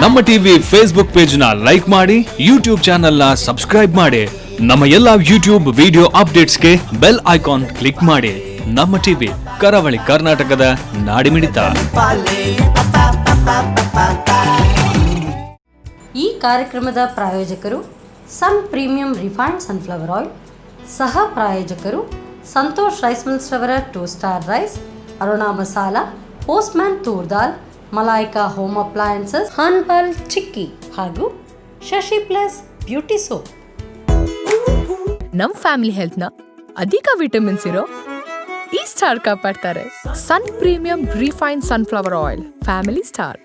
ನಮ್ಮ TV Facebook page ನ like ಮಾಡಿ, ಯೂಟ್ಯೂಬ್ ಚಾನೆಲ್ ನ ಸಬ್ಸ್ಕ್ರೈಬ್ ಮಾಡಿ. ನಮ್ಮ ಎಲ್ಲಾ ಯೂಟ್ಯೂಬ್ ವಿಡಿಯೋ ಅಪ್ಡೇಟ್ಸ್ಗೆ ಬೆಲ್ ಐಕಾನ್ ಕ್ಲಿಕ್ ಮಾಡಿ. ನಮ್ಮ ಟಿವಿ, ಕರಾವಳಿ ಕರ್ನಾಟಕದ ನಾಡಿಮಿಡಿತ. ಈ ಕಾರ್ಯಕ್ರಮದ ಪ್ರಾಯೋಜಕರು Sun Premium refined sunflower oil, ಸಹ ಪ್ರಾಯೋಜಕರು ಸಂತೋಷ್ ರೈಸ್ ಮಿಲ್ಸ್ ರವರ two star rice, Aruna masala, Postman toor dal, Malaika home appliances, Hanbal chikki ಹಾಗೂ ಶಶಿ ಪ್ಲಸ್ ಬ್ಯೂಟಿ ಸೋಪ್. ನಮ್ ಫ್ಯಾಮಿಲಿ ಹೆಲ್ತ್ನ ಅಧಿಕ ವಿಟಮಿನ್ಸ್ ಇರೋ ಈ star ಕಾಪಾಡ್ತಾರೆ. Sun Premium refine sunflower oil, family star.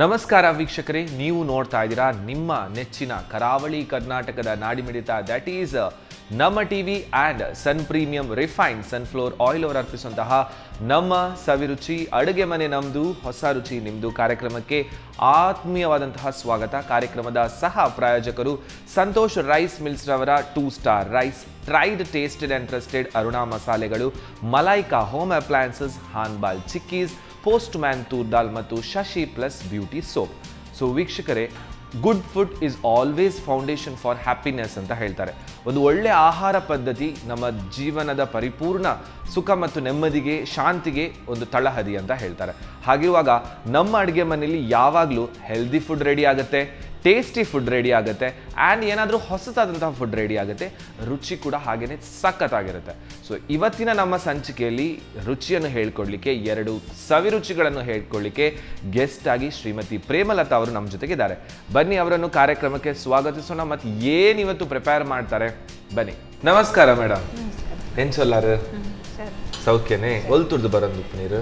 ನಮಸ್ಕಾರ ವೀಕ್ಷಕರೇ, ನೀವು ನೋಡ್ತಾ ಇದ್ದೀರಾ ನಿಮ್ಮ ನೆಚ್ಚಿನ ಕರಾವಳಿ ಕರ್ನಾಟಕದ ನಾಡಿಮಿಡಿತ, that is ನಮ್ಮ TV and Sun Premium refine sunflower oil ಅವರು ಅರ್ಪಿಸುವಂತಹ ನಮ್ಮ ಸವಿರುಚಿ ಅಡುಗೆ ಮನೆ ನಮ್ಮದು, ಹೊಸ ರುಚಿ ನಿಮ್ಮದು ಕಾರ್ಯಕ್ರಮಕ್ಕೆ ಆತ್ಮೀಯವಾದಂತಹ ಸ್ವಾಗತ. ಕಾರ್ಯಕ್ರಮದ ಸಹ ಪ್ರಾಯೋಜಕರು ಸಂತೋಷ್ ರೈಸ್ ಮಿಲ್ಸ್ ರವರ two star rice, tried, tasted and trusted Aruna ಮಸಾಲೆಗಳು, ಮಲೈಕಾ ಹೋಮ್ ಅಪ್ಲಯನ್ಸಸ್, ಹಾನ್ಬಾಲ್ ಚಿಕ್ಕೀಸ್, ಪೋಸ್ಟ್ ಮ್ಯಾನ್ ತೂರ್ ದಾಲ್ ಮತ್ತು ಶಶಿ ಪ್ಲಸ್ ಬ್ಯೂಟಿ ಸೋಪ್. ಸೊ ವೀಕ್ಷಕರೇ, good food is always foundation for happiness ಅಂತ ಹೇಳ್ತಾರೆ. ಒಂದು ಒಳ್ಳೆಯ ಆಹಾರ ಪದ್ಧತಿ ನಮ್ಮ ಜೀವನದ ಪರಿಪೂರ್ಣ ಸುಖ ಮತ್ತು ನೆಮ್ಮದಿಗೆ, ಶಾಂತಿಗೆ ಒಂದು ತಳಹದಿ ಅಂತ ಹೇಳ್ತಾರೆ. ಹಾಗಿರುವಾಗ ನಮ್ಮ ಅಡುಗೆ ಮನೆಯಲ್ಲಿ ಯಾವಾಗಲೂ ಹೆಲ್ದಿ ಫುಡ್ ರೆಡಿ ಆಗುತ್ತೆ, ಟೇಸ್ಟಿ ಫುಡ್ ರೆಡಿ ಆಗುತ್ತೆ ಆ್ಯಂಡ್ ಏನಾದರೂ ಹೊಸತಾದಂತಹ ಫುಡ್ ರೆಡಿ ಆಗುತ್ತೆ. ರುಚಿ ಕೂಡ ಹಾಗೆಯೇ ಸಖತ್ತಾಗಿರುತ್ತೆ. ಸೊ ಇವತ್ತಿನ ನಮ್ಮ ಸಂಚಿಕೆಯಲ್ಲಿ ರುಚಿಯನ್ನು ಹೇಳ್ಕೊಡ್ಲಿಕ್ಕೆ, ಎರಡು ಸವಿರುಚಿಗಳನ್ನು ಹೇಳ್ಕೊಳ್ಳಿಕ್ಕೆ ಗೆಸ್ಟ್ ಆಗಿ ಶ್ರೀಮತಿ ಪ್ರೇಮಲತಾ ಅವರು ನಮ್ಮ ಜೊತೆಗಿದ್ದಾರೆ. ಬನ್ನಿ, ಅವರನ್ನು ಕಾರ್ಯಕ್ರಮಕ್ಕೆ ಸ್ವಾಗತಿಸೋಣ ಮತ್ತು ಏನಿವತ್ತು ಪ್ರಿಪೇರ್ ಮಾಡ್ತಾರೆ ಬನ್ನಿ. ನಮಸ್ಕಾರ ಮೇಡಮ್, ಎಂಚೊಲ್ಲಾರು? ಸೌಖ್ಯನೇ? ಒಲ್ತುರ್ದು ಬರಂದು ನೀರು?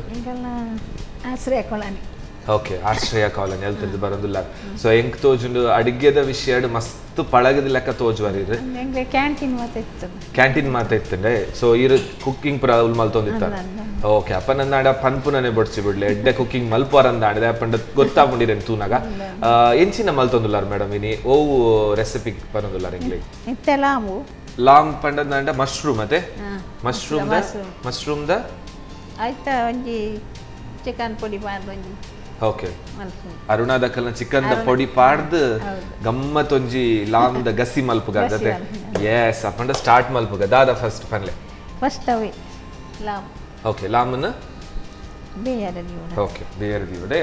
ಆಶ್ರಯ ಕೊಳನಿ. ಓಕೆ, ಆಶ್ರಯ ಕಾಲೋನಿ ಅಲ್ತಿರ್ದು ಬರೋದಿಲ್ಲ. ಸೊ ಎಂಕ್ ತೋಜುಂಡು ಅಡಿಗೆದ ವಿಷಯ ಮಸ್ತ್ ಪಳಗದ ಲೆಕ್ಕ ತೋಜುವರಿರು. ಎಂಗ್ಲೆ ಕ್ಯಾಂಟೀನ್ ಮಾತ ಇತ್ತು. ಕ್ಯಾಂಟೀನ್ ಮಾತ ಇತ್ತಂಡೆ. ಸೊ ಇರು ಕುಕ್ಕಿಂಗ್ ಪುರ ಉಲ್ ಮಲ್ತೊಂದಿತ್ತಾರೆ. ಓಕೆ, ಅಪ್ಪ ನಂದಾಂಡ ಪನ್ಪುನನೆ ಬೊಡ್ಸಿ ಬಿಡ್ಲೆ, ಎಡ್ಡೆ ಕುಕ್ಕಿಂಗ್ ಮಲ್ಪುವರಂದಾಂಡ ಪಂಡ ಗೊತ್ತಾಪುಂಡಿರೇನು ತೂನಾಗ. ಎಂಚಿನ ಮಲ್ತೊಂದುಲ್ಲಾರ್ ಮೇಡಮ್ ಇನಿ? ಓವು ರೆಸಿಪಿ ಪನೊಂದುಲ್ಲಾರ್ ಎಂಗ್ಲೆ? ಇತ್ತೆ ಲಾಂಬು. ಲಾಂಗ್ ಪಂಡಂದಾಂಡ ಮಶ್ರೂಮ್ ಅತೆ? ಮಶ್ರೂಮ್ the mushroom the ಆಯ್ತಾ, ಒಂಜಿ ಚಿಕನ್ ಪೊಡಿ ಪಾಡ್ದು ಒಂಜಿ ಓಕೆ ಮಲ್ಪುನು. ಅರುಣಾದಕಲ್ನ ಚಿಕನ್ the ಪೊಡಿ ಪಾಡ್ದು ಗಮ್ಮತ್ ಒಂಜಿ ಲಾಂಗ್ the ಗಸಿ ಮಲ್ಪುಗ ಅದೇ. ಎಸ್, ಅಪ್ಪಂಡ ಸ್ಟಾರ್ಟ್ ಮಲ್ಪುಗ. ದಾದ ಫಸ್ಟ್ ಪನ್ಲೆ. ಫಸ್ಟ್ ಅವೇ ಲಾಂಬು. ಓಕೆ, ಲಾಮನ್ ಬೇಯರ ನೀವು. ಓಕೆ, ಬೇರೆ ದಿವಡೆ.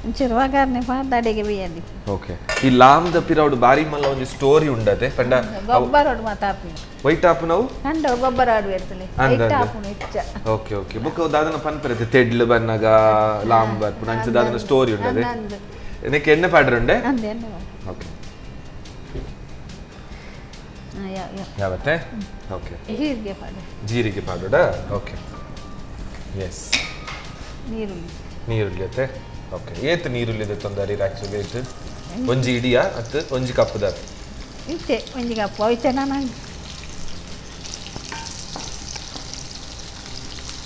ಒಂಚೂರು ಒಗ್ಗರಣೆ ಪಾಡ್ದು ಅಡಿಗೆ ಬೇಯದಿ. ಓಕೆ, ಈ ಲಾಮ್ the ಪಿರೌಡ್ ಬಾರಿ ಮಲ್ಲ ಒಂಜಿ ಸ್ಟೋರಿ ಉಂಡತೆ ಪಂಡ. ಗೊಬ್ಬರ ಮಾತ ಆಪಿನ. ವೈಟ್ ಆಪುನವು? ಕಂಡ ಗೊಬ್ಬರ ಆಡು ಇರ್ತದೆ. ಅಂದ್ ಐಟ್ ಅಂದ್. ಆಪುನು ಹೆಚ್ಚ. ಓಕೆ ಓಕೆ, ಬುಕ್ ದಾದನ ಪನ್ಪರತೆ, ತೆಡ್ಲು ಬನ್ನಗ ಲಾಮ್ ಬರ್ಪುನ ಅಂಚ ದಾದನ ಸ್ಟೋರಿ ಉಂಡದೆ. ಅಂದ್. ನಿಕ್ಕೆ ಎಣ್ಣೆ ಪಾಡ್ರುಂಡೆ? ಅಂದೆ ಎಣ್ಣೆ. ಓಕೆ. ಹಾಂ, ಯಾವ ಯಾವ. ಯಾವತ್ತೆ? ಓಕೆ. ಜೀರಿಗೆ ಪಾಡು. ಜೀರಿಗೆ ಪಾಡೋಡ. Okay, S. ನೀರುಳ್ಳಿ. ನೀರುಳ್ಳಿ ಅತ್ತೆ? ಓಕೆ, ಏತ್ ನೀರುಳ್ಳಿ ತೊಂದರೆ ಆಕ್ಚುಲಿ? ಏತ್, ಒಂಜಿ ಇಡಿಯಾ ಅತ್ತು ಒಂಜಿ ಕಪ್ಪುದ? ಇತ್ತೆ ಒಂಜಿ ಕಪ್ಪು ಐತೆ ನಾನು.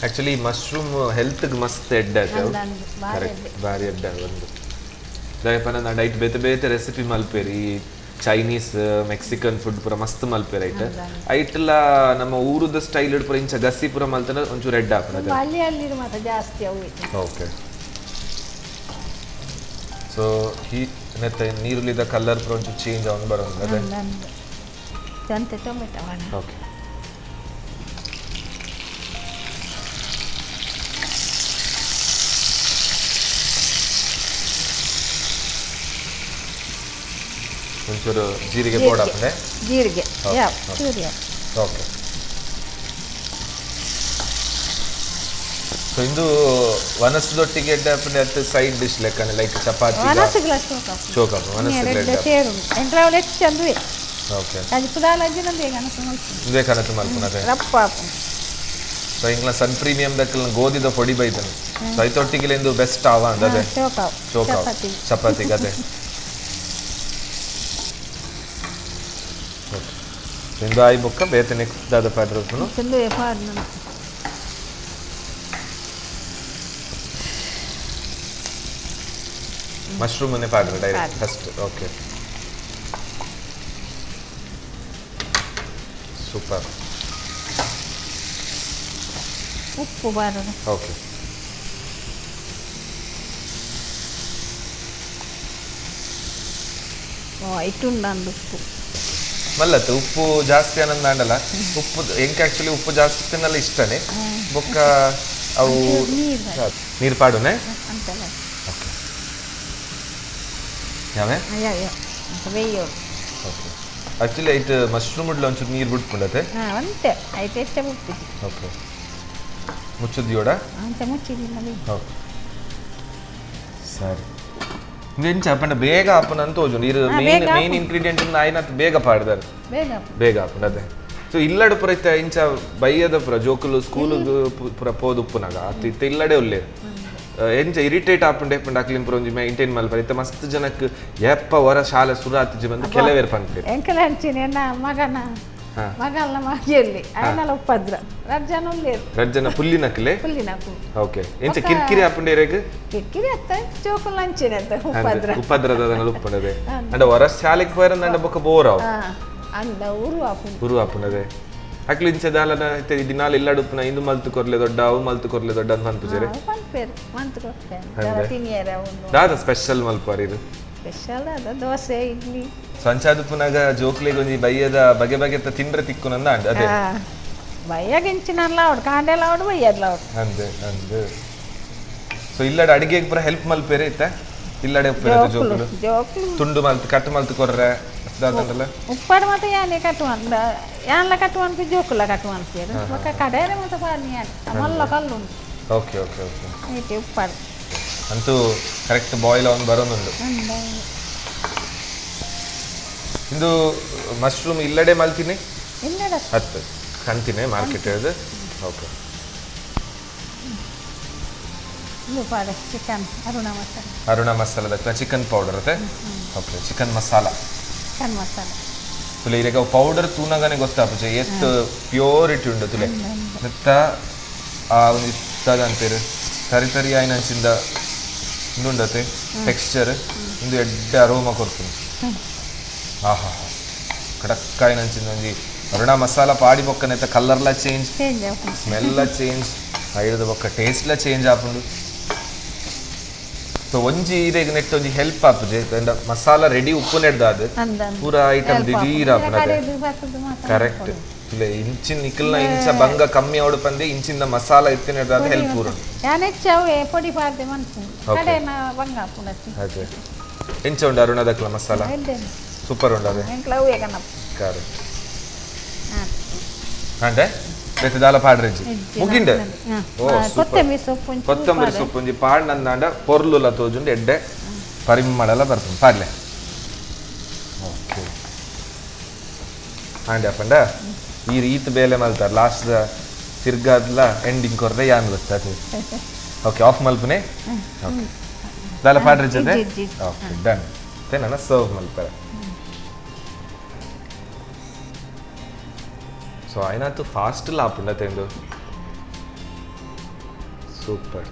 ಆಕ್ಚುಲಿ ಮಶ್ರೂಮ್ ಹೆಲ್ತ್ಗೆ ಮಸ್ತ್ ಎಡ್ಡೆ ಆಯ್ತು. ಅಂದ್ ಅಂದ್, ಬಾರಿ. ಕರೆಕ್ಟ್, ಬಾರಿ ಎಡ್ಡೆ ಒಂದು. ದಾಯಪನ ನಾ ಡೈಟ್ ಬೇತೆ ಬೇತೆ ರೆಸಿಪಿ ಮಲ್ಪೇರಿ, ಚೈನೀಸ್, ಮೆಕ್ಸಿಕನ್ ಫುಡ್ ಪೂರ ಮಸ್ತ್ ಮಲ್ಪೇರಿ. ಐಟ್ ಐಟ್ಲ ನಮ್ಮ ಊರುದ ಸ್ಟೈಲ್ ಪೂರ ಇಂಚ ಗಸಿ ಪೂರ ಮಲ್ತನ ಒಂಚೂರು ಎಡ್ಡೆ ಆಪುನ. ಅಲ್ಲಿ ಅಲ್ಲಿ ಮಾತ್ರ ಜಾಸ್ತಿ ಅವು. ಓಕೆ, ಸೊ he ನೆತ್ತ ನೀರುಳ್ಳಿದ ಕಲರ್ ಪೂರ ಒಂಚೂರು ಚೇಂಜ್ ಅವನು ಬರೋದು ಅದೇ. ಅಂದ್. ಅಂತೆ ಟೊಮೆಟೊ ಮಾಡ. ಓಕೆ. ಒಂಚೂರು ಜೀರಿಗೆ ಪೌಡರ್. ಜೀರಿಗೆ ಯಾವ ಚೂರು ಯಾವ. ಓಕೆ, ಸೊ ಇಂದು ವನಸದೊಟ್ಟಿಗೆ ಎಡ್ಡೆ ಆಪುಂಡೆ ಅತ್ತು ಸೈಡ್ ಡಿಶ್ ಲೆಕ್ಕನೆ, ಲೈಕ್ ಚಪಾತಿ? ವನಸುಗಳ ಶೋಕ. ಶೋಕ ವನಸುಗಳ. ಸೇರು ಎಂಟ್ರಾವಲ್ ಹೆಚ್ಚು ಚಂದುವೆ. ಓಕೆ. ಅದು ಪುದಾಲ ಅಜ್ಜಿನಂದು ಈಗ ಅನಸು ಮಲ್ಪುನು. ಇಂದೇ ಕನಸು ಮಲ್ಪುನದೆ. ರಪ್ಪ ಆಪುಂಡು. ಸೊ ಇಂಗ್ಲ ಸನ್ ಪ್ರೀಮಿಯಂ ದಕ್ಕಲ್ ಗೋಧಿದ ಪೊಡಿ ಬೈತನು. ಸೊ ಐತೊಟ್ಟಿಗೆ ಇಂದು ಬೆಸ್ಟ್ ಆವ ಅಂದದೆ. ಶೋಕ. ಚೋಕ. ಚಪಾತಿ. ಚಪಾತಿ ಕತೆ. ಇಂದು ಆಯಿ ಬೊಕ್ಕ ಬೇತೆ ನೆಕ್ಸ್ಟ್ ದಾದ ಪಾಡ್ರಪ್ಪನು? ಚಂದುವೆ ಪಾಡ್ ನಾನು. ಮಶ್ರೂಮ್ ಅನ್ನೇ ಪಾಡ್ರ ಡೈರೆಕ್ಟ್ ಫಸ್ಟ್? ಓಕೆ. Super. ಉಪ್ಪು ಬಾರದು. ಓಕೆ. ಇಟ್ಟುಂಡು ಉಪ್ಪು ಮಲ್ಲತ್ತು ಉಪ್ಪು ಜಾಸ್ತಿ ಅನ್ನಂದಾಂಡಲ್ಲ. ಉಪ್ಪು ಎಂಕ್ ಆಕ್ಚುಲಿ ಉಪ್ಪು ಜಾಸ್ತಿ ತಿನ್ನಲ್ಲ ಇಷ್ಟನೇ. ಬೊಕ್ಕ ಅವು ನೀರು ಪಾಡುನೆ. ಓಕೆ. ಯಾವೆ? ಓಕೆ. ಆಕ್ಚುಲಿ ಐಟ್ ಮಶ್ರೂಮ್ ಉಡ್ಲ ಒಂಚೂರು ನೀರು ಬಿಟ್ಕೊಂಡತೆ. ಅಂತೆ ಐಟ್ ಎಷ್ಟೇ ಬಿಡ್ತಿದ್ದೆ. ಓಕೆ. ಮುಚ್ಚುದಿಯೋಡ? ಅಂತ ಮುಚ್ಚಿದಿಲ್ಲ. ಓಕೆ ಸರಿ. ಎಂಚ ಪಂಡ ಬೇಗ ಆಪುನ ಅಂತ ತೋಜುಂಡು. ಇರು main main ingredient ಆಯ್ನತ್ ಬೇಗ ಪಾಡ್ದಾರೆ. ಬೇಗ ಆಪುಂಡು ಅದೇ. ಸೊ ಇಲ್ಲಡೆ ಪುರ ಇತ್ತೆ ಇಂಚ ಬಯ್ಯದ ಪುರ ಜೋಕುಲು ಸ್ಕೂಲ್ ಪುರ ಪೋದು ಉಪ್ಪುನಾಗ ಅತ್ತು ಇತ್ತೆ ಇಲ್ಲಡೆ ಉಲ್ಲೇರು. ಎಂಚ ಇರಿಟೇಟ್ ಆಪುಂಡೆ ಪಂಡ ಅಕ್ಲಿನ್ ಪುರ ಒಂಜಿ ಮೈಂಟೈನ್ ಮಲ್ಪರೆ. ಇತ್ತೆ ಮಸ್ತ್ ಜನಕ್ ಎಪ್ಪ ವರ ಶಾಲೆ ಸುರ ಆತಿಜಿ ಬಂದು ಕೆಲವೇರು ಪನ್ಪೆರ್. ಎಂಕಲ ಅಂಚಿನ ಮಗನ ಮಗಲ್ಲ ಮಗಿಯಲ್ಲಿ ಆಯ್ನಲ ಉಪದ್ರ ರಜ್ಜನ ಉಲ್ಲೇರು. ರಜ್ಜನ ಪುಲ್ಲಿನಕ್ಲೆ? ಪುಲ್ಲಿನಕು. ಓಕೆ. ಎಂಚ ಕಿರ್ಕಿರಿ ಆಪುಂಡೆ ಇರೆಗ್? ಕಿರ್ಕಿರಿ ಅತ್ತ ಜೋಕುಲು ಅಂಚಿನ ಉಪದ್ರ. ಉಪದ್ರದ ಉಪ್ಪುಂಡದೆ. ಅಂಡ ವರ ಶಾಲೆಗ್ ಪೋಯರಂದ ಬೊಕ್ಕ ಬೋರ್ ಆವು. ಅಂದ ಊರು ಆಪುಂಡು. ಊರು ಆಪುಂಡದೆ. ಅಕ್ಲು ಇಂಚ ದಾಲನ ಇತ್ತೆ ದಿನಾಲ ಇಲ್ಲಡ್ ಉಪ್ಪುನ ಇಂದು ಮಲ್ತು ಕೊರ್ಲೆ ದೊಡ್ಡ ಅವು ಮಲ್ತು ಕೊರ್ಲೆ ದೊಡ್ಡ ಅಂತ ಪನ್ಪುಜೆರೆ? ಪನ್ಪೆರ್ ಮಂತ್ ಕೊರ್ಪೆರ್ ತಿನಿಯರ. ದಾದ ಸ್ಪೆಷಲ್ ಮಲ್ಪುವರ್ ಇರು? ಸ್ಪೆಷಲ್ ಅದ ದೋಸೆ ಇಡ್ಲಿ. ಸಂಚಾದುಪ್ಪುನಾಗ ಜೋಕ್ಲೆಗ್ ಒಂಜಿ ಬಯ್ಯದ ಬಗೆ ಬಗೆತ ತಿಂಡ್ರೆ ತಿಕ್ಕುನಂದ ಅಂಡ್ ಅದೇ. ಬಯ್ಯಗಿಂಚಿನಲ್ಲ ಅವಡು ಕಾಂಡೆಲ ಅವಡು ಬಯ್ಯದ್ಲ ಅವಡು. ಅಂದೆ ಅಂದೆ. ಸೊ ಇಲ್ಲಡೆ ಅಡಿಗೆಗೆ ಪೂರ ಹೆಲ್ಪ್ ಮಲ್ಪೆರೆ ಇತ್ತ? ಇಲ್ಲಡೆ ಉಪ್ಪೆರೆ ಜೋಕುಲು ಜೋಕುಲು ತುಂಡು ಮಲ್ತು ಕಟ್ ಮಲ್ತು ಕೊರ್ರೆ ದಾದಂಡಲ? ಉಪ್ಪಾಡು ಮಾತ ಯಾನೆ ಕಟ್ಟುವಂತ ಯಾನ್ಲ ಕಟ್ಟುವಂತ ಜೋಕುಲ ಕಟ್ಟುವಂತ ಬೊಕ್ಕ ಕಡೆರೆ ಮಾತ ಪಾಡ್ನಿ ಯಾನ್ ಮಲ್ಲ ಕಲ್ಲುಂಡು. Okay okay okay. ಐತೆ ಉಪ್ಪಾಡು ಅಂತೂ ಕರೆಕ್ಟ್ ಬಾಯ್ಲ್ ಅವನ್ ಬರೋನುಂಡು. ಇಂದು ಮಶ್ರೂಮ್ ಇಲ್ಲಡೆ ಮಲ್ತಿನಿ? ಇಲ್ಲಡೆ ಹತ್ತು ಕಂತಿನಿ ಮಾರ್ಕೆಟ್ ಅದು. ಓಕೆ. ಚಿಕನ್ ಅರುಣ ಮಸಾಲ. ಅರುಣ ಮಸಾಲದ ಚಿಕನ್ ಪೌಡರ್ ಅತ್ತೆ? Okay. Chicken masala. Chicken masala ತುಲೆ ಇರೆಗ ಪೌಡರ್ ತೂನಗನೆ ಗೊತ್ತಾಪುಜೆ ಎತ್ ಪ್ಯೂರಿಟಿ ಉಂಡು ತುಲೆ. ನೆತ್ತ ಆ ಒಂಜಿ ದಾದ ಅಂತೀರು ತರಿ ತರಿ ಆಯ್ನಂಚಿಂದ ಉಂಡುಂಡತೆ ಟೆಕ್ಸ್ಚರ್ ಇಂದು ಎಡ್ಡೆ ಅರೋಮ ಕೊರ್ಪುಂಡು. ಆಹಾ ಕಡಕ್ಕಾಯಿನಂಚಿಂದ ಒಂಜಿ ಅರುಣ ಮಸಾಲ ಪಾಡಿ ಬೊಕ್ಕನೆತ್ತ ಕಲರ್ಲ ಚೇಂಜ್, ಸ್ಮೆಲ್ಲ ಚೇಂಜ್, ಐಡ್ದ ಬೊಕ್ಕ ಟೇಸ್ಟ್ಲ ಚೇಂಜ್ ಆಪುಂಡು. ಸೊ ಒಂಜಿ ಇರೆಗ್ ನೆಟ್ ಒಂಜಿ ಹೆಲ್ಪ್ ಆಪುಜೆ ಮಸಾಲ ರೆಡಿ ಉಪ್ಪು ನೆಡ್ದಾದ್ ಪೂರ ಐಟಮ್ ದಿಢೀರ್ ಆಪುಂಡು. ಕರೆಕ್ಟ್. ತುಲೆ ಇಂಚಿನ ನಿಕಲ್ನ ಇಂಚ ಬಂಗ ಕಮ್ಮಿ ಅವಡು ಪಂದೆ ಇಂಚಿಂದ ಮಸಾಲ ಇತ್ತಿನ ನೆಡ್ದಾದ್ ಹೆಲ್ಪ್ ಪೂರ. ಪೊಡಿ ಪಾಡ್ದೆ ಮನ್ಪುಂಡು. ಅದೇ ಎಂಚ ಉಂಡು ಅರುಣದಕ್ಲ ಮಸಾಲ? ಸೂಪರ್ ಉಂಡು ಅದೇ. ಕರೆಕ್ಟ್. ಅಂಡೆ ಬೇತೆ ದಾಲ ಪಾಡ್ರೆಜ್ಜಿ ಮುಗಿಂಡೆ. ಓ ಕೊತ್ತಂಬರಿ ಸೊಪ್ಪು ಕೊತ್ತಂಬರಿ ಸೊಪ್ಪು ಒಂಜಿ ಪಾಡ್ನಂದಾಂಡ ಪೊರ್ಲುಲ ತೋಜುಂಡು ಎಡ್ಡೆ ಪರಿಮಳಲ ಬರ್ಪುಂಡು ಪಾಡ್ಲೆ. ಓಕೆ. ಆಂಡೆ ಅಪ್ಪಂಡ ಈ ರೀತಿ ಬೇಲೆ ಮಲ್ತಾರ ಲಾಸ್ಟ್ ತಿರ್ಗಾದ್ಲ ಎಂಡಿಂಗ್ ಕೊರ್ರೆ ಯಾನ್ ಗೊತ್ತಾತು. ಓಕೆ ಆಫ್ ಮಲ್ಪುನೆ. ಓಕೆ ದಾಲ ಪಾಡ್ರೆಜ್ಜಿ ಅದೇ. Okay done. ನನ್ನ ಸರ್ವ್ ಮಲ್ಪರೆ. ಸೊ ಆಯ್ನಾತು ಫಾಸ್ಟ್ ಲಾಪುಂಡತೆಂದು. ಸೂಪರ್.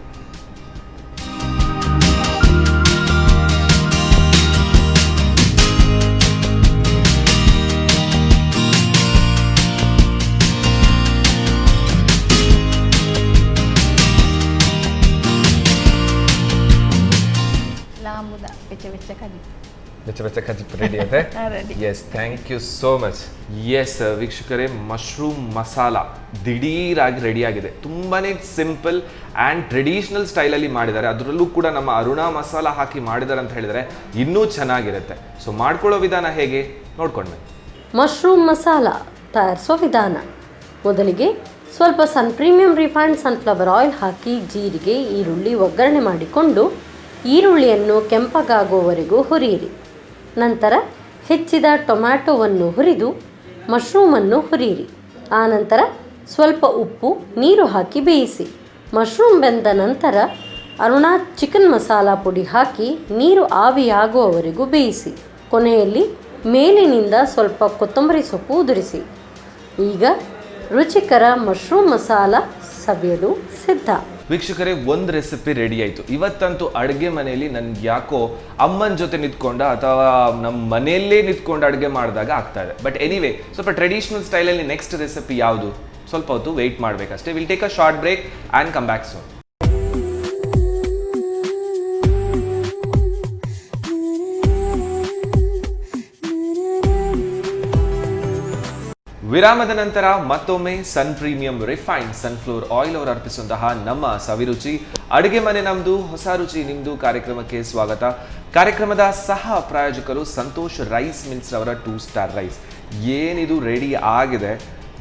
ಲಾಂಬುದ ಬೆಚ್ಚ ಬೆಚ್ಚ ಕಜಿಪು. ಬೆಚ್ಚ ಬೆಚ್ಚ ಕಜಿಪು ರೆಡಿ ಅದೇ? Yes, thank you so much. Yes ವೀಕ್ಷಕರೇ, ಮಶ್ರೂಮ್ ಮಸಾಲ ದಿಢೀರಾಗಿ ರೆಡಿಯಾಗಿದೆ. ತುಂಬಾ simple and traditional ಸ್ಟೈಲಲ್ಲಿ ಮಾಡಿದ್ದಾರೆ. ಅದರಲ್ಲೂ ಕೂಡ ನಮ್ಮ ಅರುಣ ಮಸಾಲ ಹಾಕಿ ಮಾಡಿದ್ದಾರೆ ಅಂತ ಹೇಳಿದರೆ ಇನ್ನೂ ಚೆನ್ನಾಗಿರುತ್ತೆ. ಸೊ ಮಾಡ್ಕೊಳ್ಳೋ ವಿಧಾನ ಹೇಗೆ ನೋಡ್ಕೊಂಡ್ರೆ, ಮಶ್ರೂಮ್ ಮಸಾಲ ತಯಾರಿಸೋ ವಿಧಾನ: ಮೊದಲಿಗೆ ಸ್ವಲ್ಪ Sun premium refined sunflower oil hockey ಜೀರಿಗೆ, ಈರುಳ್ಳಿ ಒಗ್ಗರಣೆ ಮಾಡಿಕೊಂಡು ಈರುಳ್ಳಿಯನ್ನು ಕೆಂಪಗಾಗುವವರೆಗೂ ಹುರಿಯಿರಿ. ನಂತರ ಹೆಚ್ಚಿದ ಟೊಮ್ಯಾಟೊವನ್ನು ಹುರಿದು ಮಶ್ರೂಮನ್ನು ಹುರಿಯಿರಿ. ಆನಂತರ ಸ್ವಲ್ಪ ಉಪ್ಪು, ನೀರು ಹಾಕಿ ಬೇಯಿಸಿ. ಮಶ್ರೂಮ್ ಬೆಂದ ನಂತರ ಅರುಣಾ ಚಿಕನ್ ಮಸಾಲ ಪುಡಿ ಹಾಕಿ ನೀರು ಆವಿಯಾಗುವವರೆಗೂ ಬೇಯಿಸಿ. ಕೊನೆಯಲ್ಲಿ ಮೇಲಿನಿಂದ ಸ್ವಲ್ಪ ಕೊತ್ತಂಬರಿ ಸೊಪ್ಪು ಉದುರಿಸಿ. ಈಗ ರುಚಿಕರ ಮಶ್ರೂಮ್ ಮಸಾಲ ಸವಿಯಲು ಸಿದ್ಧ. ವೀಕ್ಷಕರೇ, ಒಂದು ರೆಸಿಪಿ ರೆಡಿ ಆಯಿತು. ಇವತ್ತಂತೂ ಅಡುಗೆ ಮನೆಯಲ್ಲಿ ನನ್ಗೆ ಯಾಕೋ ಅಮ್ಮನ ಜೊತೆ ನಿಂತ್ಕೊಂಡ ಅಥವಾ ನಮ್ಮ ಮನೆಯಲ್ಲೇ ನಿಂತ್ಕೊಂಡು ಅಡುಗೆ ಮಾಡಿದಾಗ ಆಗ್ತಾ ಇದೆ. ಬಟ್ ಎನಿವೇ, ಸ್ವಲ್ಪ ಟ್ರೆಡಿಷನಲ್ ಸ್ಟೈಲಲ್ಲಿ ನೆಕ್ಸ್ಟ್ ರೆಸಿಪಿ ಯಾವುದು, ಸ್ವಲ್ಪ ಹೊತ್ತು weight ಮಾಡಬೇಕಷ್ಟೇ. Will take a short break and come back soon. ವಿರಾಮದ ನಂತರ ಮತ್ತೊಮ್ಮೆ Sun Premium refined sunflower oil ಅವರು ಅರ್ಪಿಸುವಂತಹ ನಮ್ಮ ಸವಿರುಚಿ ಅಡುಗೆ ಮನೆ ನಮ್ದು ಹೊಸ ರುಚಿ ನಿಮ್ದು ಕಾರ್ಯಕ್ರಮಕ್ಕೆ ಸ್ವಾಗತ. ಕಾರ್ಯಕ್ರಮದ ಸಹ ಪ್ರಾಯೋಜಕರು ಸಂತೋಷ್ ರೈಸ್ ಮಿಲ್ಸ್ ಅವರ two star rice. ಏನಿದು ರೆಡಿ ಆಗಿದೆ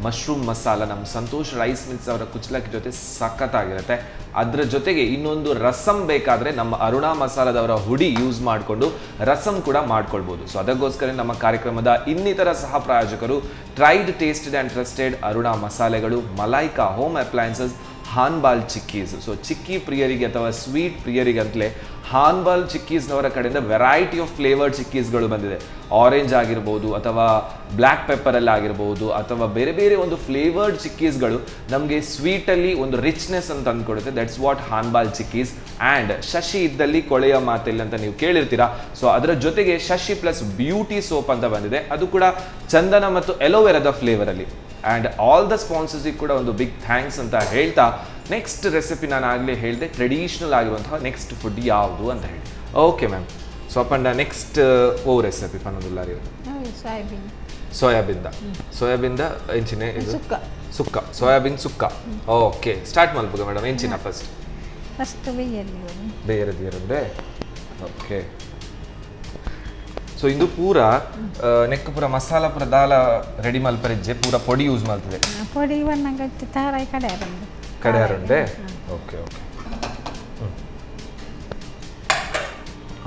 ಮಶ್ರೂಮ್ ಮಸಾಲ, ನಮ್ಮ ಸಂತೋಷ್ ರೈಸ್ ಮಿಲ್ಸ್ ಅವರ ಕುಚ್ಚಲಕ್ಕಿ ಜೊತೆ ಸಖತ್ತಾಗಿರುತ್ತೆ. ಅದರ ಜೊತೆಗೆ ಇನ್ನೊಂದು ರಸಂ ಬೇಕಾದರೆ ನಮ್ಮ ಅರುಣಾ ಮಸಾಲದವರ ಹುಡಿ ಯೂಸ್ ಮಾಡಿಕೊಂಡು ರಸಂ ಕೂಡ ಮಾಡ್ಕೊಳ್ಬೋದು. ಸೊ ಅದಕ್ಕೋಸ್ಕರ ನಮ್ಮ ಕಾರ್ಯಕ್ರಮದ ಇನ್ನಿತರ ಸಹ ಪ್ರಾಯೋಜಕರು tried, tasted and trusted Aruna ಮಸಾಲೆಗಳು, ಮಲೈಕಾ ಹೋಮ್ ಅಪ್ಲಯನ್ಸಸ್, ಹಾನ್ಬಾಲ್ ಚಿಕ್ಕೀಸ್. ಸೊ ಚಿಕ್ಕಿ ಪ್ರಿಯರಿಗೆ ಅಥವಾ ಸ್ವೀಟ್ ಪ್ರಿಯರಿಗೆ ಅಂತಲೇ ಹಾನ್ಬಾಲ್ ಚಿಕ್ಕೀಸ್ನವರ ಕಡೆಯಿಂದ variety of flavour ಚಿಕ್ಕೀಸ್ಗಳು ಬಂದಿದೆ. ಆರೆಂಜ್ ಆಗಿರ್ಬೋದು ಅಥವಾ ಬ್ಲ್ಯಾಕ್ ಪೆಪ್ಪರಲ್ಲಿ ಆಗಿರ್ಬೋದು ಅಥವಾ ಬೇರೆ ಬೇರೆ ಒಂದು ಫ್ಲೇವರ್ಡ್ ಚಿಕ್ಕೀಸ್ಗಳು ನಮಗೆ ಸ್ವೀಟಲ್ಲಿ ಒಂದು ರಿಚ್ನೆಸ್ ಅಂತ ತಂದುಕೊಡುತ್ತೆ. That's what Hanbal chikkis. And Shashi ಇದ್ದಲ್ಲಿ ಕೊಳೆಯ ಮಾತಿಲ್ಲ ಅಂತ ನೀವು ಕೇಳಿರ್ತೀರಾ. ಸೊ ಅದರ ಜೊತೆಗೆ ಶಶಿ plus beauty soap ಅಂತ ಬಂದಿದೆ, ಅದು ಕೂಡ ಚಂದನ ಮತ್ತು ಎಲೋವೆರಾದ ಫ್ಲೇವರಲ್ಲಿ. And all the ಸ್ಪಾನ್ಸರ್ಸಿಗೆ ಕೂಡ ಒಂದು ಬಿಗ್ thanks ಅಂತ ಹೇಳ್ತಾ, ನೆಕ್ಸ್ಟ್ ರೆಸಿಪಿ ನಾನು ಆಗಲೇ ಹೇಳಿದೆ, ಟ್ರೆಡಿಷ್ನಲ್ ಆಗಿರುವಂತಹ ನೆಕ್ಸ್ಟ್ ಫುಡ್ ಯಾವುದು ಅಂತ ಹೇಳಿ. Okay ma'am. So ಅಪ್ಪಂಡ next ಓ ರೆಸಿಪಿ ಪನ್ನೊಂದುಲ್ಲ? ಸೋಯಾಬೀನ್. ಸೋಯಾಬೀನ್ದ, ಸೋಯಾಬೀನ್ದ ಎಂಚಿನ ಇದು? ಸುಕ್ಕ. ಸುಕ್ಕ, ಸೋಯಾಬೀನ್ ಸುಕ್ಕ. ಓಕೆ, ಸ್ಟಾರ್ಟ್ ಮಲ್ಪುಗ ಮೇಡಮ್. ಎಂಚಿನ ಫಸ್ಟ್? ಫಸ್ಟ್ ಬೇಯಲ್ಲಿ. ಬೇರೆ ಬೇರೆ. ಓಕೆ, ಸೊ ಇಂದು ಪೂರ ನೆಕ್ ಪೂರ ಮಸಾಲ ಪೂರ ದಾಲ ರೆಡಿ ಮಲ್ಪರಿಜ್ಜೆ, ಪೂರ ಪೊಡಿ ಯೂಸ್ ಮಾಡ್ತದೆ. ಪೊಡಿ ಬಣ್ಣಂಗ ತಾರಾಯಿ ಕಡೆ ಅರಂದು. ಕಡೆ ಅರುಂಡೆ. Okay okay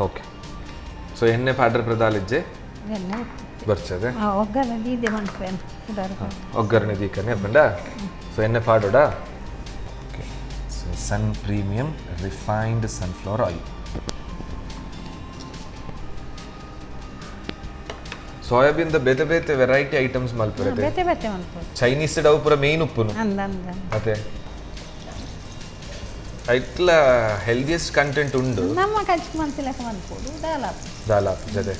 okay. So ಎಣ್ಣೆ ಪಾಡ್ರ ಪ್ರದಾಲಿಜ್ಜೆ? ಎಣ್ಣೆ ಬರ್ಚದೆ. ಒಗ್ಗರಣೆ ದೀದೆ ಮನ್ಪೇನು. ಒಗ್ಗರಣೆ ದೀಕನೆ ಅಪ್ಪಂಡ. ಸೊ ಎಣ್ಣೆ ಪಾಡೋಡ. Okay, so Sun Premium refined sunflower oil. Soybean the ಬೇತೆ ಬೇತೆ ವೆರೈಟಿ ಐಟಮ್ಸ್ ಮಲ್ಪುರತೆ. ಬೇತೆ ಬೇತೆ ಮನ್ಪು. ಚೈನೀಸ್ ಡವ್ ಪೂರ ಮೇನ್ ಉಪ್ಪುನು. ಅಂದ ಅಂದ. ಅದೇ ಐಟ್ಲ ಹೆಲ್ದಿಯೆಸ್ಟ್ ಕಂಟೆಂಟ್ ಉಂಡು. ನಮ್ಮ ಕಂಚು ಮಂತಿಲಕ ಮನ್ಪೋಡು ದಾಲ. ದಾಲ ಜೊತೆ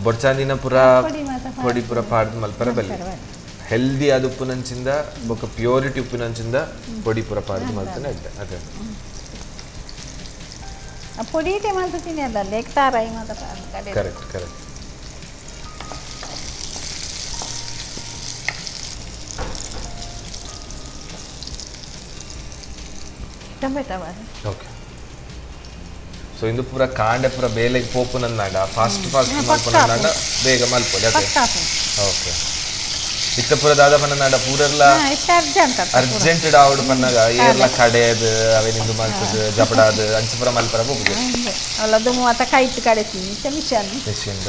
ಬೊಡ್ಚಾಂದಿನ ಪೂರ ಪೊಡಿ ಮಾತ. ಪೊಡಿ ಪೂರ ಪಾಡ್ದು ಮಲ್ಪರ ಬಲ್ಲಿ. ಹೆಲ್ದಿ ಆದ ಉಪ್ಪುನಂಚಿಂದ ಬೊಕ್ಕ ಪ್ಯೂರಿಟಿ ಉಪ್ಪುನಂಚಿಂದ ಪೊಡಿ ಪೂರ ಪಾಡ್ದು ಮಲ್ತನೆ ಅಡ್ಡೆ ಅದೇ. ಆ ಪೊಡಿ ಇಟೆ ಮಲ್ತು ತಿನ್ನಲ್ಲ, ಲೇಕ್ ತಾರಾಯಿ ಮಾತ ಕಡೆ. Correct correct. Tomato Baat. Okay, so ಇಂದು ಪೂರ ಕಾಂಡೆ ಪೂರ ಬೇಲೆಗೆ ಪೋಪುನಂದಾಂಡ ಫಾಸ್ಟ್ ಫಾಸ್ಟ್ ಮಲ್ಪುನಂದಾಂಡ ಬೇಗ ಮಲ್ಪೊಲಿ ಅದೇ. ಪಕ್ಕ. ಓಕೆ, ಇತ್ತ ಪೂರ ದಾದ ಪನ್ನನಾಡ ಪೂರೆಲ್ಲ. ಇಷ್ಟ ಅರ್ಜೆಂಟ್. ಅರ್ಜೆಂಟ್ ಡಾವಡ್ ಪನ್ನಾಗ ಏರ್ಲ ಕಡೆಯದು ಅವೇನಿಂದು ಮಲ್ತದು ಜಪಡಾದು ಅಂಚ ಪೂರ ಮಲ್ಪರ ಹೋಗುದು. ಅವಳದು ಮೂವತ್ತ ಕೈಟ್ ಕಡೆತೀನಿ ಮಿಷನ್. ಮಿಷಿನ್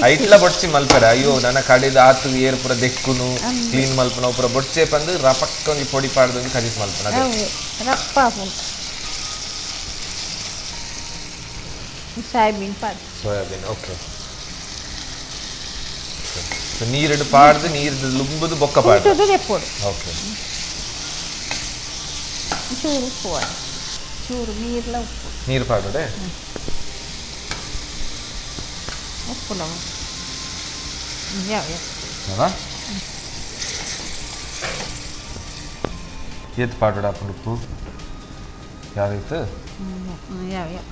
ಐಟ್ಲ ಬೊಡ್ಚಿ ಮಲ್ಪರ. ಅಯ್ಯೋ, ನನ್ನ ಕಡೆದ ಆತು ಏರ್ ಪೂರ ದೆಕ್ಕುನು ಕ್ಲೀನ್ ಮಲ್ಪನ ಪೂರ ಬೊಡ್ಚೆ ಪಂದು ರಪಕ್ಕ ಒಂಜಿ ಪೊಡಿ ಪಾಡ್ದು ಒಂಜಿ ಕಜಿಸ್ ಮಲ್ಪನ ಅದೇ. ಅವು ರಪ್ಪ ಸೋಯಾಬೀನ್ ಪಾಡ್. Soybean, okay. So ನೀರಿಡು ಪಾಡ್ದು ನೀರು ಲುಂಬುದು ಬೊಕ್ಕ ಪಾಡ್ದು ಉಂಟುದು ದೆಪ್ಪೊಡು. ಓಕೆ. ಚೂರು ಉಪ್ಪು ಪಾಡು, ಚೂರು ನೀರ್ಲ ಉಪ್ಪು. ನೀರು ಪಾಡುಡೆ. ಉಪ್ಪು ಲವ ಯಾವ. ಅವಾ ಏತ್ ಪಾಡುಡ ಅಪ್ಪುಂಡು ಉಪ್ಪು ಯಾವಿತ್ತು? ಯಾವ ಯಾವ.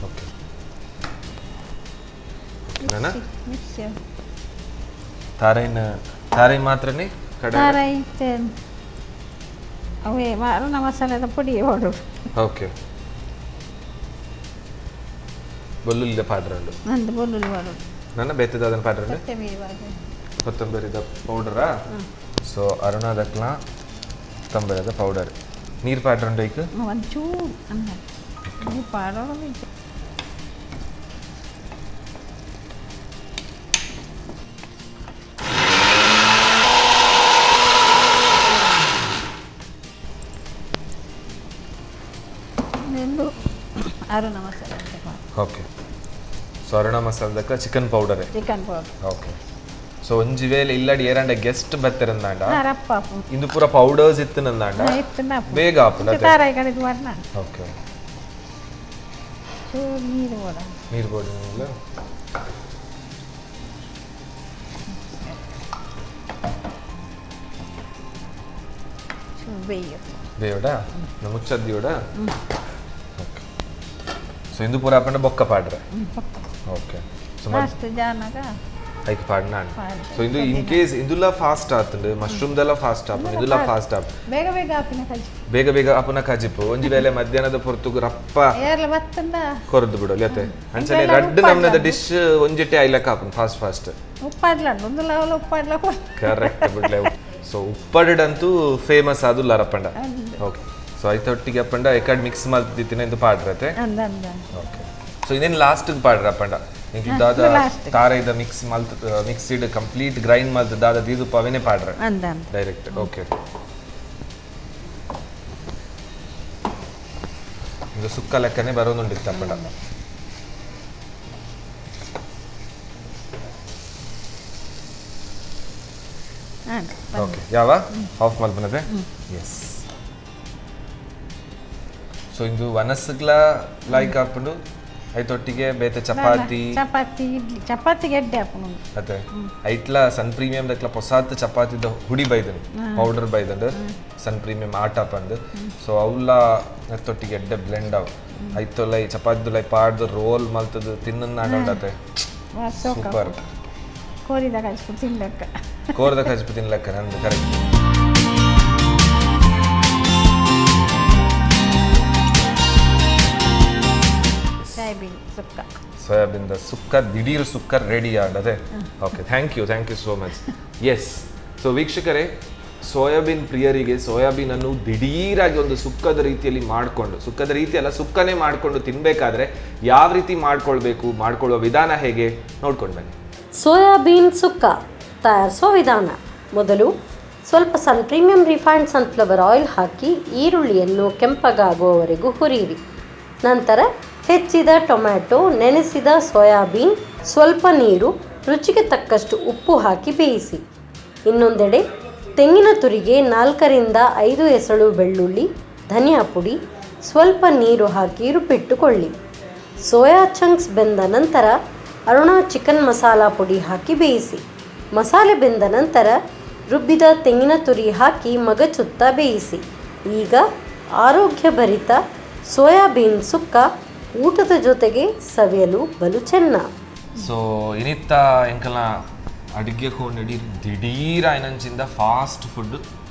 ಓಕೆ, ನಾನಾ ಮಿಕ್ಸಿ. ತಾರೈನ, ತಾರೈ ಮಾತ್ರನೇ ಕಡೆ. ತಾರಾಯಿ ಅವೇ ಅರುಣ ಮಸಾಲೆದ ಪೊಡಿ ಪಾಡೋಡು. ಓಕೆ, ಬೆಳ್ಳುಳ್ಳಿ ಪಾಡ್ರಂಡು. ನಂದು ಬೆಳ್ಳುಳ್ಳಿ ಪಾಡೋಡು. ನನ್ನ ಬೇತದ ಅದನ್ನು ಪಾಡ್ರಂಡು. ಕೊತ್ತಂಬರಿ ಪಾಡು. ಕೊತ್ತಂಬರಿದ ಪೌಡರಾ? ಸೊ ಅರುಣದಕ್ಲ ಕೊತ್ತಂಬರಿದ ಪೌಡರ್. ನೀರು ಪಾಡ್ರಂಡು ಐಕ್? ಒಂದು ಚೂರು ಅನ್ನ ನೀವು ಪಾಡೋಡು. ನಿಂದು ಅರುಣ ಮಸಾಲೆ ಅಂತ ಪಾಡು. ಓಕೆ, ಸೊ ಅರುಣ ಮಸಾಲದಕ್ಕ ಚಿಕನ್ ಪೌಡರೇ? Chicken powder. Okay. ಸೊ ಒಂಜಿ ವೇಳೆ ಇಲ್ಲಡಿ ಏರಂಡ ಗೆಸ್ಟ್ ಬತ್ತೆರಂದಾಂಡ ರಪ್ಪ ಆಪುಂಡು. ಇಂದು ಪೂರ ಪೌಡರ್ಸ್ ಇತ್ತನಂದಾಂಡ ಇತ್ತುಂಡ ಆಪುಂಡು. ಬೇಗ ಆಪುಂಡು ಅತೆ? ತಾರಾಯಿ ಕಡೆದು ವರ್ಣ. ಓಕೆ. ಚೂರು ನೀರು ಬೋಡ. ನೀರು ಬೋಡ. ಚೂರು ಬೇಯು. ಬೇಯೋಡ ಮುಚ್ಚದ್ದಿಯೋಡ. ಓಕೆ. ಸೊ ಇಂದು ಪೂರ ಆಪಂಡ ಬೊಕ್ಕ ಪಾಡ್ರೆ. ಓಕೆ. ಸೊ ಫಾಸ್ಟ್ ಜಾನಾಗ ಐಕ್ ಪಾಡ್ನ. ಪಾಡ್ರೆ. ಸೊ ಇಂದು ಇನ್ ಕೇಸ್ ಇಂದುಲ ಫಾಸ್ಟ್ ಆತುಂಡು, ಮಶ್ರೂಮ್ ದೆಲ್ಲ ಫಾಸ್ಟ್ ಆಪುಂಡು, ಇಂದುಲ ಫಾಸ್ಟ್ ಆಪ್. ಬೇಗ ಬೇಗ ಆಪಿನ ಕಜಿ. ಬೇಗ ಬೇಗ ಆಪುನ ಕಜಿಪು. ಒಂಜಿ ವೇಳೆ ಮಧ್ಯಾಹ್ನದ ಪೊರ್ತುಗು ರಪ್ಪ ಏರ್ಲ ಬತ್ತಂಡ ಕೊರದು ಬಿಡೋಲಿ ಅತ್ತೆ. ಅಂಚನೆ ಇಂದೆಲ್ಲ ರಡ್ಡು ಉಪ್ಪಾಡ್ಲ ನಮ್ನದ ಡಿಶ್ ಒಂಜಿಟ್ಟೆ ಐಲಕ್ಕ ಆಪುಂಡು ಫಾಸ್ಟ್ ಫಾಸ್ಟ್. ಉಪ್ಪಾಡ್ಲ ಒಂದು ಲವಲ ಉಪ್ಪಾಡ್ಲ ಕೊಡು. ಕರೆಕ್ಟ್ ಬಿಡ್ಲೆ. ಸೊ ಉಪ್ಪಡಂತೂ ಫೇಮಸ್ ಆದುಲ್ಲ ರಪ್ಪಂಡ. ಓಕೆ. ಸೊ ಐತೊಟ್ಟಿಗೆ ಅಪ್ಪಂಡ ಎಕಡ್ ಮಿಕ್ಸ್ ಮಲ್ತಿತ್ತಿನ ಇಂದು ಪಾಡ್ರತೆ. ಅಂದ ಅಂದ. ಓಕೆ. ಸೊ ಇನ್ನೇನು ಲಾಸ್ಟ್ಗೆ ಪಾಡ್ರ ಅಪ್ಪಂಡ ಇಂಕ್ ದಾದ last. ತಾರೈದ ಮಿಕ್ಸ್ ಮಲ್ತ್ ಮಿಕ್ಸಿಡ್ ಕಂಪ್ಲೀಟ್ ಗ್ರೈಂಡ್ ಮಲ್ತ್ ದಾದ ದೀದು ಪವೆನೆ ಪಾಡ್ರ ಅಂದ ಅಂದ. ಡೈರೆಕ್ಟ್. ಓಕೆ. ಇದು ಸುಕ್ಕ ಲೆಕ್ಕನೆ ಬರೋದುಂಡಿತ್ತು ಅಪ್ಪಂಡ. ಓಕೆ. ಯಾವ ಆಫ್ ಮಲ್ಪನದೆ? ಎಸ್. ಸೊ ಇಂದು ವನಸ್ಗ್ಲ ಲೈಕ್ ಆಪುಂಡು, ಐತೊಟ್ಟಿಗೆ ಬೇತೆ ಚಪಾತಿ. ಚಪಾತಿ ಇಡ್ಲಿ ಚಪಾತಿ ಗೆಡ್ಡೆ ಆಪುಂಡು. ಅದೇ ಐಟ್ಲ ಸನ್ ಪ್ರೀಮಿಯಂ ದಕ್ಲ ಪೊಸಾತ್ ಚಪಾತಿದ ಹುಡಿ ಬೈದನು, ಪೌಡರ್ ಬೈದಂಡು ಸನ್ ಪ್ರೀಮಿಯಂ ಆಟ ಪಂದು. ಸೊ ಅವಲ್ಲ ತೊಟ್ಟಿಗೆ ಎಡ್ಡೆ ಬ್ಲೆಂಡ್ ಅವು ಐತೊಲೈ ಚಪಾತಿದುಲೈ ಪಾಡ್ದು ರೋಲ್ ಮಲ್ತದು ತಿನ್ನಂದಾಂಡತೆ. ಸೂಪರ್. ಕೋರಿದ ಕಜ್ಪು ತಿನ್ಲಕ್ಕ. ಕೋರದ ಕಜ್ಪು ತಿನ್ಲಕ್ಕ ನಂದು ಕರೆಕ್ಟ್. ಸೋಯಾಬೀನ್ ಸುಕ್ಕ. ಸೋಯಾಬೀನ್ ಸುಕ್ಕ ದಿಢೀರ್ ಸುಕ್ಕ ರೆಡಿ ಆಡದೆ. Okay, thank you, thank you so much. Yes. So ವೀಕ್ಷಕರೇ, ಸೋಯಾಬೀನ್ ಪ್ರಿಯರಿಗೆ ಸೋಯಾಬೀನನ್ನು ದಿಢೀರಾಗಿ ಒಂದು ಸುಕ್ಕದ ರೀತಿಯಲ್ಲಿ ಮಾಡಿಕೊಂಡು, ಸುಕ್ಕದ ರೀತಿಯಲ್ಲ ಸುಕ್ಕನೇ ಮಾಡಿಕೊಂಡು ತಿನ್ನಬೇಕಾದ್ರೆ ಯಾವ ರೀತಿ ಮಾಡ್ಕೊಳ್ಬೇಕು, ಮಾಡ್ಕೊಳ್ಳುವ ವಿಧಾನ ಹೇಗೆ ನೋಡ್ಕೊಂಡು ಬನ್ನಿ. ಸೋಯಾಬೀನ್ ಸುಕ್ಕ ತಯಾರಿಸೋ ವಿಧಾನ: ಮೊದಲು ಸ್ವಲ್ಪ Sun Premium refined sunflower oil hockey ಈರುಳ್ಳಿಯನ್ನು ಕೆಂಪಗಾಗುವವರೆಗೂ ಹುರಿಯಿರಿ. ನಂತರ ಹೆಚ್ಚಿದ ಟೊಮ್ಯಾಟೊ, ನೆನೆಸಿದ ಸೋಯಾಬೀನ್, ಸ್ವಲ್ಪ ನೀರು, ರುಚಿಗೆ ತಕ್ಕಷ್ಟು ಉಪ್ಪು ಹಾಕಿ ಬೇಯಿಸಿ. ಇನ್ನೊಂದೆಡೆ ತೆಂಗಿನ ತುರಿಗೆ 4 ರಿಂದ 5 ಎಸಳು ಬೆಳ್ಳುಳ್ಳಿ, ಧನಿಯಾ ಪುಡಿ, ಸ್ವಲ್ಪ ನೀರು ಹಾಕಿ ರುಬ್ಬಿಟ್ಟುಕೊಳ್ಳಿ. ಸೋಯಾ ಚಂಕ್ಸ್ ಬೆಂದ ನಂತರ ಅರುಣಾ ಚಿಕನ್ ಮಸಾಲ ಪುಡಿ ಹಾಕಿ ಬೇಯಿಸಿ. ಮಸಾಲೆ ಬೆಂದ ನಂತರ ರುಬ್ಬಿದ ತೆಂಗಿನ ತುರಿ ಹಾಕಿ ಮಗಚುತ್ತಾ ಬೇಯಿಸಿ. ಈಗ ಆರೋಗ್ಯಭರಿತ ಸೋಯಾಬೀನ್ ಸುಕ್ಕ ಊಟದ ಜೊತೆಗೆ ಸವಿಯಲು ಬಲು ಚೆನ್ನ. ಸೊ ಇನಿತ್ತ ಎಂಕಲ್ನ ಅಡುಗೆ ಕೋನಡಿ ದಿಢೀರ್ ಆಯ್ನಂಚಿಂದ ಫಾಸ್ಟ್ ಫುಡ್,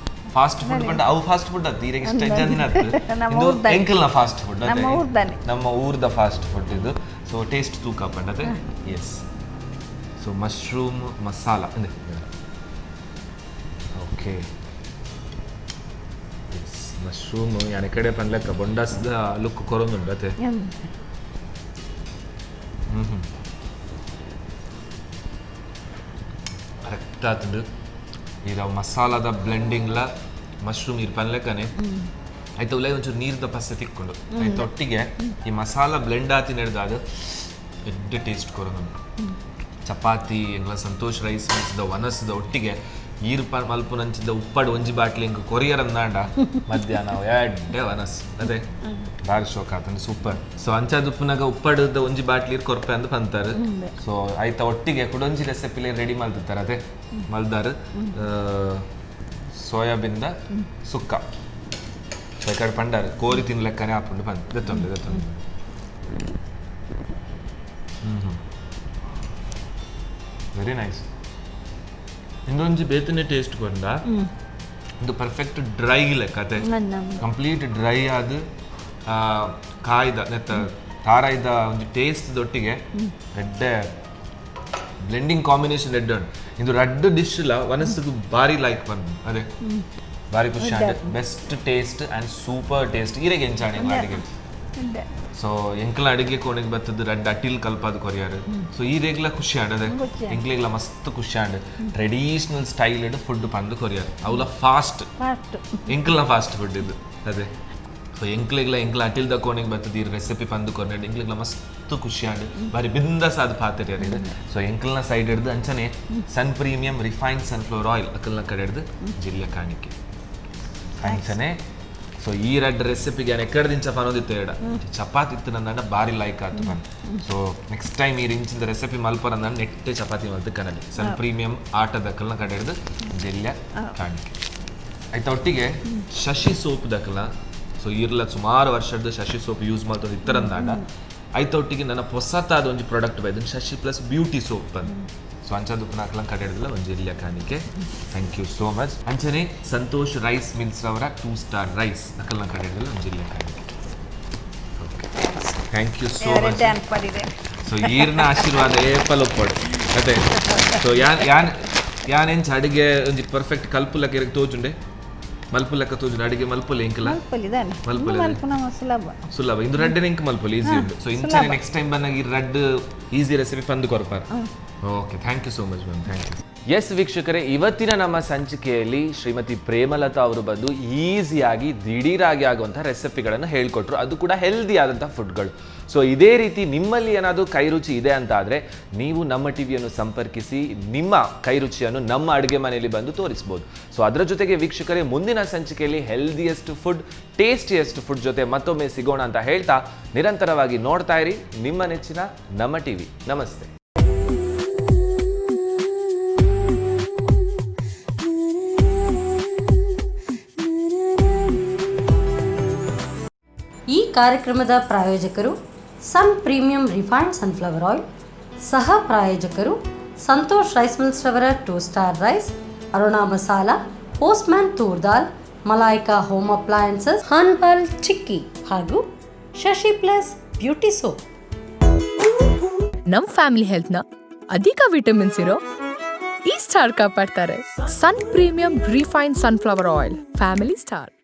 ಫಾಸ್ಟ್ ಫುಡ್ ಪಂಡ ಅವು ಫಾಸ್ಟ್ ಫುಡ್ ಅತ್ತು ಈರೆಗೆ ಇಷ್ಟ ಇಜ್ಜಂದಿನ ಅತ್ತು. ನಮ್ಮ ಇಂದು ಊರ್ದಾನೆ. ಎಂಕಲ್ನ ಫಾಸ್ಟ್ ಫುಡ್ ಅದೇ. ನಮ್ಮ ಊರ್ದಾನೆ. ನಮ್ಮ ಊರ್ದ ಫಾಸ್ಟ್ ಫುಡ್ ಇದು. ಸೊ ಟೇಸ್ಟ್ ತೂಕ ಪಂಡತೆ. ಎಸ್. ಸೊ ಮಶ್ರೂಮ್ ಮಸಾಲ ಅಂದ್ರೆ ಓಕೆ. ಎಸ್, ಮಶ್ರೂಮ್ ಯಾನೆ ಕಡೆ ಪನ್ಲೆಕ್ಕ ಬೊಂಡಾಸ್ದ ಲುಕ್ ಕೊರೊಂದುಂಡು ಅತೆ. ಕರೆಕ್ಟ್ ಆತುಂಡು. ಈರ ಮಸಾಲದ ಬ್ಲೆಂಡಿಂಗ್ಲ ಮಶ್ರೂಮ್ ಇರ್ ಪನ್ಲೆಕ್ಕನೆ ಆಯ್ತು. ಉಲೈ ಒಂಚೂರು ನೀರ್ದ ಪಸ್ಸೆ ತಿಕ್ಕೊಂಡು ಆಯ್ತು ಒಟ್ಟಿಗೆ ಈ ಮಸಾಲ ಬ್ಲೆಂಡ್ ಆತಿ ನಡೆದು ಅದು ಎಡ್ಡೆ ಟೇಸ್ಟ್ ಕೊರೊಂದುಂಡು. ಚಪಾತಿ ಎಂಗ್ಲ ಸಂತೋಷ್ ರೈಸ್ ಮಿಕ್ಸ್ದ ವನಸ್ದ ಒಟ್ಟಿಗೆ ಈರ್ ಮಲ್ಪುನಂಚಿದ ಉಪ್ಪಾಡು ಒಂಜಿ ಬಾಟ್ಲಿ ಇಂಕ್ ಕೊರಿಯರ್ ಅಂದಾಂಡ ಮಧ್ಯಾಹ್ನ ಎಡ್ಡೆ ವನಸ್ ಅದೇ ಬಾರಿ ಶೋಕ್ ಆತಂಡು. ಸೂಪರ್. ಸೊ ಅಂಚಾದ ಉಪ್ಪುನಾಗ ಉಪ್ಪಾಡದ ಒಂಜಿ ಬಾಟ್ಲಿ ಇರ್ ಕೊರ್ಪೆ ಅಂದ್ ಪಂತಾರೆ. ಸೊ ಆಯ್ತ ಒಟ್ಟಿಗೆ ಕುಡೊಂಜಿ ರೆಸಿಪಿಲಿ ರೆಡಿ ಮಲ್ತಿರ್ತಾರೆ ಅದೇ ಮಲ್ದಾರು ಸೋಯಾಬೀನ್ದ ಸುಕ್ಕ. ಸೊ ಈ ಕಡೆ ಪಂಡಾರು ಕೋರಿ ತಿನ್ಲೆಕ್ಕನೆ ಆಪುಂಡು ಪಂದ್ ದತ್ತೊಂದು ದತ್ತೊಂದು. Very nice. ಇಂದೊಂಜಿ ಬೇತನೆ ಟೇಸ್ಟ್ ಕೊಂಡ ಇದು ಪರ್ಫೆಕ್ಟ್ ಡ್ರೈ ಲೆಕ್ಕ ಅತೆ. ಕಂಪ್ಲೀಟ್ ಡ್ರೈ ಆದ ಕಾಯ್ದ ನೆತ್ತ ತಾರಾಯ್ದ ಒಂಜಿ ಟೇಸ್ಟ್ ದೊಟ್ಟಿಗೆ ಎಡ್ಡೆ ಬ್ಲೆಂಡಿಂಗ್ ಕಾಂಬಿನೇಷನ್ ಎಡ್ಡೆ ಉಂಟು. ಇದು ರಡ್ಡು ಡಿಶ್ ಲ ಮನಸ್ಸಿಗೆ ಬಾರಿ ಲೈಕ್ ಬಂದು ಅದೇ ಬಾರಿ ಖುಷಿ ಆಂಡ್ best taste and super taste. ಈರೆಗೆ ಎಂಚಾಣಿ ಅಡಿಗೆ. ಸೊ ಎಂಕಲ ಅಡಿಗೆ ಕೋಣೆಗೆ ಬತ್ತದ ರಡ್ಡು ಅಟಿಲ್ ಕಲ್ಪಾದ ಕೊರಿಯಾರು. ಸೊ ಈ ರೇಗ್ಲ ಖುಷಿ ಆಂಡ್ ಅದೇ ಎಂಕ್ಲೆಗ್ಲ ಮಸ್ತ್ ಖುಷಿ ಆಂಡ್ ಟ್ರೆಡಿಷನಲ್ ಸ್ಟೈಲ್ ಫುಡ್ ಪಂದು ಕೊರಿಯಾರು. ಅವಲ ಫಾಸ್ಟ್ ಫಾಸ್ಟ್ ಎಂಕಲ್ನ ಫಾಸ್ಟ್ ಫುಡ್ ಇದು ಅದೇ. ಸೊ ಎಂಕ್ಲೆಗ್ಲ ಎಂಕ್ಲ ಅಟಿಲ್ದ ಕೋಣೆಗೆ ಬತ್ತದ ಈ ರೆಸಿಪಿ ಪಂದು ಕೊರ್ನೆಡ್ ಎಂಕ್ಲೆಗ್ಲ ಮಸ್ತ್ ಮಸ್ತ್ ಖುಷಿ ಆಂಡ್. ಬಾರಿ ಬಿಂದಾಸ್ ಆದ್ ಪಾತೆರಿಯರ್. ಸೊ ಎಂಕಲ್ನ ಸೈಡ್ ಹಿಡ್ದು ಅಂಚನೆ Sun Premium Refined Sunflower Oil ಅಕಲ್ನ ಕಡೆ ಹಿಡ್ದು ಜಿಲ್ಲೆ ಕಾಣಿಕೆ ಅಂಚನೆ. ಸೊ ಈ ರಡ್ಡ್ ರೆಸಿಪಿಗೆ ನಾನು ಎಕ್ಕಡ ದಿಂಚ ಪನೊಂದಿತ್ತು ಎಡ ಚಪಾತಿ ಇತ್ತು ನನ್ನ ಬಾರಿ ಲೈಕ್ ಆತು ಪನ್. ಸೊ ನೆಕ್ಸ್ಟ್ ಟೈಮ್ ಈ ರಿಂಚಿಂದ ರೆಸಿಪಿ ಮಲ್ಪರ ನಾನು ನೆಟ್ಟೆ ಚಪಾತಿ ಮಲ್ತು ಕನಲಿ. ಸನ್ ಪ್ರೀಮಿಯಂ ಆಟದಕ್ಕಲ್ನ ಕಡೆ ಹಿಡ್ದು ಜಿಲ್ಲೆ ಕಾಣಿಕೆ ಆಯ್ತಾ. ಒಟ್ಟಿಗೆ ಶಶಿ ಸೋಪ್ ದಕ್ಕಲ. ಸೊ ಇರ್ಲ ಸುಮಾರು ವರ್ಷದ ಶಶಿ ಸೋಪ್ ಯೂಸ್ ಮಾಡ್ತದೆ ಇತ್ತರಂದಾಂಡ ಆಯ್ತ. ಒಟ್ಟಿಗೆ ನನ್ನ ಹೊಸತಾದ ಒಂಜಿ ಪ್ರಾಡಕ್ಟ್ ಬೈದು ಶಶಿ ಪ್ಲಸ್ ಬ್ಯೂಟಿ ಸೋಪ್ ಬಂದು. ಸೊ ಅಂಚ ದುಪ್ಪನ ಕಡೆ ಹಿಡಿದಿಲ್ಲ ಒಂಜಿ ಇಲ್ಲಿಯ ಕಾಣಿಕೆ. Thank you so much. ಅಂಚನೆ ಸಂತೋಷ್ ರೈಸ್ ಮಿಲ್ಸ್ ಅವರ ಟೂ ಸ್ಟಾರ್ ರೈಸ್ ಅಕಲ್ನ ಕಡೆ ಹಿಡಿದಿಲ್ಲ ಒಂಜಿ ಇಲ್ಲಿಯ ಕಾಣಿಕೆ. Thank you so much. ಅನ್ಪಡಿದೆ. ಸೊ ಈರ್ನ ಆಶೀರ್ವಾದ ಏಪಲ್ ಒಪ್ಪಡು ಅದೇ. ಸೊ ಯಾನ್ ಯಾನ್ ಯಾನ್ ಎಂಚ ಅಡಿಗೆ ಒಂಜಿ ಪರ್ಫೆಕ್ಟ್ ಕಲ್ಪುಲಕ್ಕ ಇರಕ್ ತೋಜುಂಡೆ, ಮಲ್ಪುಲಕ್ಕ ತೋಜುಂಡೆ ಅಡಿಗೆ ಮಲ್ಪುಲೆ ಎಂಕಲ. ಮಲ್ಪೊಲಿದಾನೆ. ಮಲ್ಪೊಲಿ. ಮಲ್ಪುನ ಸುಲಭ. ಸುಲಭ. ಇಂದು ರಡ್ಡೆ ಎಂಕ್ ಮಲ್ಪೊಲಿ, ಈಸಿ ಉಂಡು. ಸೊ ಇಂಚನೆ ನೆಕ್ಸ್ಟ್ ಟೈಮ್ ಬಂದಾಗ ಈ ರಡ್ಡ್ ಈಸಿ ರೆಸಿಪಿ ಪಂದು ಕೊರ್ಪಾರ. Okay, thank you so much ma'am, thank you. Yes ವೀಕ್ಷಕರೇ, ಇವತ್ತಿನ ನಮ್ಮ ಸಂಚಿಕೆಯಲ್ಲಿ ಶ್ರೀಮತಿ ಪ್ರೇಮಲತಾ ಅವರು ಬಂದು ಈಸಿಯಾಗಿ ದಿಢೀರಾಗಿ ಆಗುವಂಥ ರೆಸಿಪಿಗಳನ್ನು ಹೇಳ್ಕೊಟ್ರು, ಅದು ಕೂಡ ಹೆಲ್ದಿ ಆದಂಥ ಫುಡ್ಗಳು. ಸೊ ಇದೇ ರೀತಿ ನಿಮ್ಮಲ್ಲಿ ಏನಾದರೂ ಕೈರುಚಿ ಇದೆ ಅಂತ ಆದರೆ ನೀವು ನಮ್ಮ ಟಿವಿಯನ್ನು ಸಂಪರ್ಕಿಸಿ ನಿಮ್ಮ ಕೈರುಚಿಯನ್ನು ನಮ್ಮ ಅಡುಗೆ ಮನೆಯಲ್ಲಿ ಬಂದು ತೋರಿಸ್ಬೋದು. ಸೊ ಅದರ ಜೊತೆಗೆ ವೀಕ್ಷಕರೇ, ಮುಂದಿನ ಸಂಚಿಕೆಯಲ್ಲಿ ಹೆಲ್ದಿಯೆಸ್ಟ್ ಫುಡ್, ಟೇಸ್ಟಿಯೆಸ್ಟ್ ಫುಡ್ ಜೊತೆ ಮತ್ತೊಮ್ಮೆ ಸಿಗೋಣ ಅಂತ ಹೇಳ್ತಾ ನಿರಂತರವಾಗಿ ನೋಡ್ತಾ ಇರಿ ನಿಮ್ಮ ನೆಚ್ಚಿನ ನಮ್ಮ ಟಿವಿ. ನಮಸ್ತೆ. ಈ ಕಾರ್ಯಕ್ರಮದ ಪ್ರಾಯೋಜಕರು Sun Premium Refined Sunflower Oil, ಸಹ ಪ್ರಾಯೋಜಕರು ಸಂತೋಷ್ ರೈಸ್ ಮಿಲ್ಸ್ ರವರ two star rice, Aruna masala, Postman toor dal, Malaika home appliances, ಹಾನ್ಬಾಲ್ ಚಿಕ್ಕಿ ಹಾಗೂ ಶಶಿ ಪ್ಲಸ್ ಬ್ಯೂಟಿ ಸೋಪ್. ನಮ್ ಫ್ಯಾಮಿಲಿ ಹೆಲ್ತ್ ನ ಅಧಿಕ ವಿಟಮಿನ್ಸ್ ಇರೋ ಈ star ಕಾಪಾಡ್ತಾರೆ. Sun Premium Refined Sunflower Oil, family star.